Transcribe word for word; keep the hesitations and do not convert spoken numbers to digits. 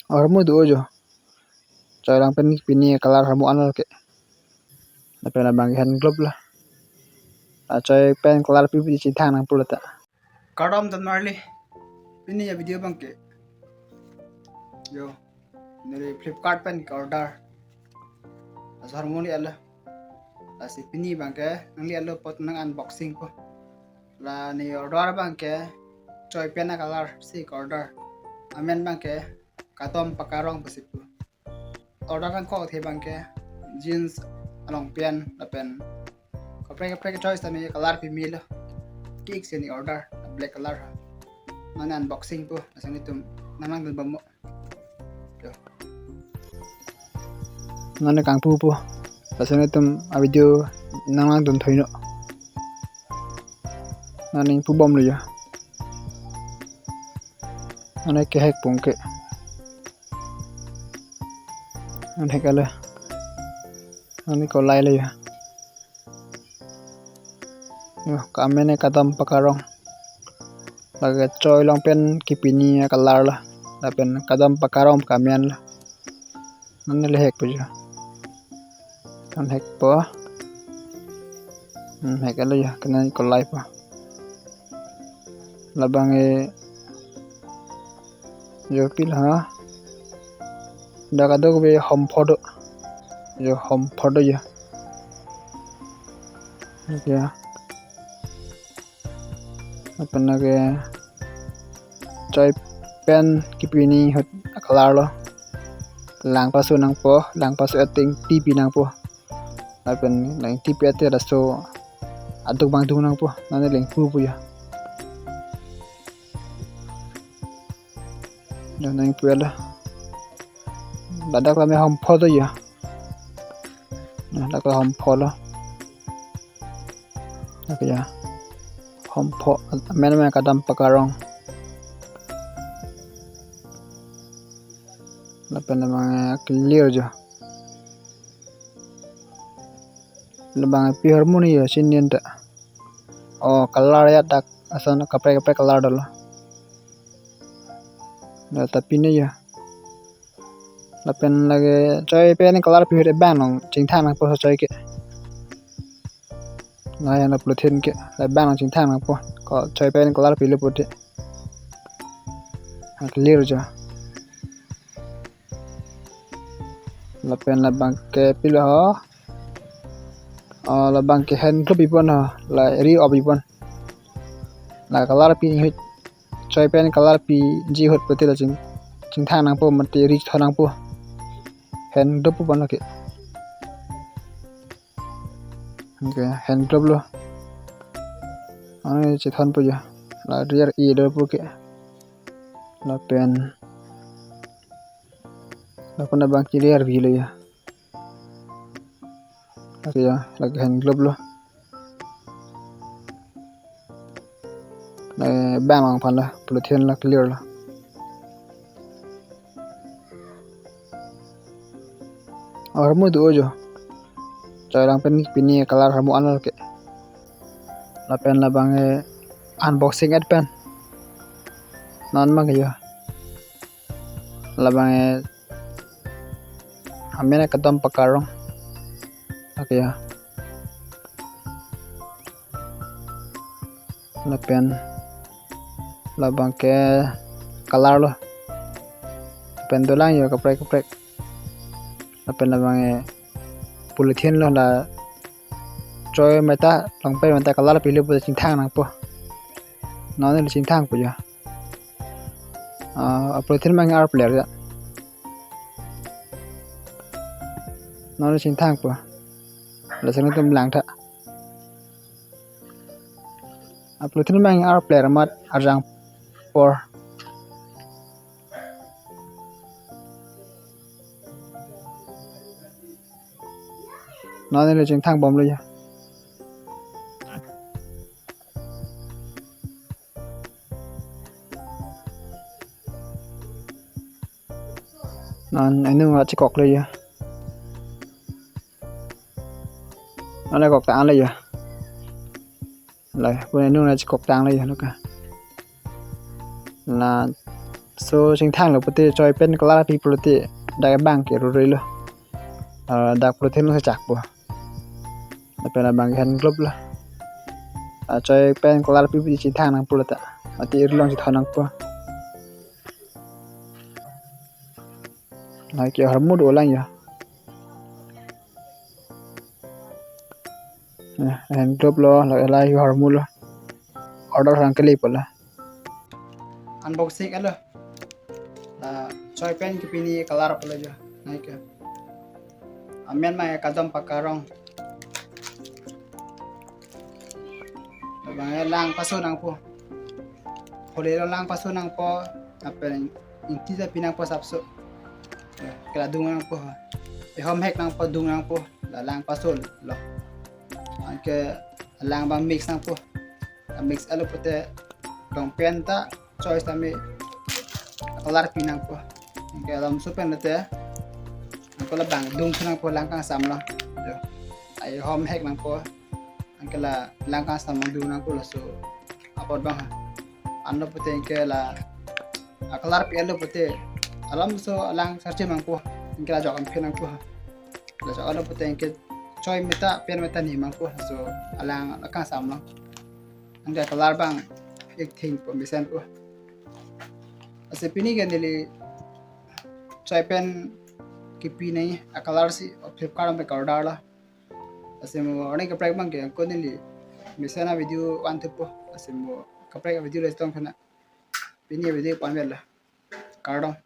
Ahormu do jo. Choi along pen pini color ahormu anlo ke. Lapen labang hand glove lo. Achoi pen color pi pu chingthang nangpo lata. Kardom donmarli. Pini avideo abang ke, yo, neli Flipkart pen ke-order. Laso ahormu neli alo. Lasi pini abang ke nangli alo apot nang-unboxing po. La ne order abang ke choi pen acolor si ke-order. Amen abang ke Kadom Pakarong pusi pu. Order nangkok athe abang ke jeans along pen lapen kaprek kaprek choice tame color pimelo. Kik si ne order, black color. Nang-unboxing po, laso nanglitum nanglangdun bomnon. Yo. Nang kangpu po. Laso nanglitum avideo nanglangdun thoinon. Nang pu bomlo ya. Nang kehek pon ke. Nang hek alo. Nang kolai lo ya. Yo, ke-amen ke Kadom Pakarong. Lake choi along pen kepini acolor lo. Lapen Kadom Pakarong ke-amen lo. Nang le hek po jo. Nang hek po. Hmm, hek alo ya, ke nang kolai po. Labang ke jo pil ha. Dak adok be hompo do. Jo hompo do ya. Ya. Lapen lake choi pen kepini ahut acolor lo. Lang paso nangpo, lang paso ateng tipi nangpo. Lapen lang tipi ateng laso aduk abang dung nangpo. Nang le pu po ya. Nang pu alo. Ladak tame hompo do ya. Nah, ladak hompo lo. Lake ya. Hompo, amen amen Kadom Pakarong. Lapen labang clear jo. Labang pi ahormu ne ya, chini ta. Oh, color ya dak ason kaprek kaprek color dolo. Lata pini ya. Lapen lake choi pen color pi ahut abang along chingthang nangpo choi ke. Lahen lo polythene ke, labang along chingthang nangpo. Ko choi pen color pilo pute. Ha, clear jo. Lapen labang ke pilo ho. Oh, labang ke hand glove pi pon ho, la ri-op pi pon. La color pi ahut, choi pen color piji ahut pute la ching, chingthang nangpo mate ri thon nangpo. Hand glove pu pon lake. Okay, hand glove lo. Ani chethon po ya. La rear e do po ke. Lapen. Lapen labang ke rear view lo ya. Lake ya, lake hand glove lo. Labang along aphan lo, polythene lo, clear lo. Ahormu do jo. Choi along pen pini color ahormu anlo ke. Lapen labang ke unboxing et pen. Non abang ke ya. Labang ke amen ke Kadom Pakarong. Okay ya. Lapen labang ke color lo. Lapen dolang ya kaprek kaprek. Lapen labang ke polythene lo, la choi meta, long pen meta color pilo pu chingthang nangpo. Non le chingthang po ya. Ah, polythene abang arpler ya. Non le chingthang po. Laso nanglitum langtha. Polythene abang arpler amat arjang apor. Non le chingthang bomlo ya. Non inut nangchekok lo ya. Non le koktang lo ya. Lahei, pun inut nangchekok tanglo ya, nangka. La So chingthang lo pute choi pen color pi pulote dak bang ke ruroi lo. Ah, dak pulote lo chak po. Lapen abang hand glove lo. Ah, choi pen color pi pi chingthang nang pulote. Ati irlong chithon nang po. Lake hormu do lang ya. Nah, hand glove lo, la, la hormu lo. Order sang kali pala. Unboxing alo. La choi pen kepini color pala jo. Nai ke. Amen ma kadom pakarong. Labang lang paso nang po. Hole lo lang paso nang po. Apa ingti ta pi nang po sapso. Ya, kela dung nang po. Ehom hek nang po, dung nang po. La lang paso lo. Anke lang bang mix nang po. La mix alo pute dong pen ta choice tame color pi nang po. Anke alam so pen lote. Anke labang dung nang po lang kangsam lo. Yo. Ai hom hek nang po. Anke la lang kangsam nang dung nang po laso. Apot bang ha. Anlo pute anke la. A color pi alo pute. Alam so lang sarche nang po. Anke la jok an pen nang po. La jok alo pute anke choi meta pen meta ni nang po. So alang la kangsam lo. Anke color bang ik thing po mesen po. Lasi pini ke neli choi pen kipi nai a color si Flipkart pen order lo. Lasi mo arni kaprek bang ke angko neli mesen a video an thupo. Lasi mo kaprek video le tong khana. Pini video pan vela. Kardom.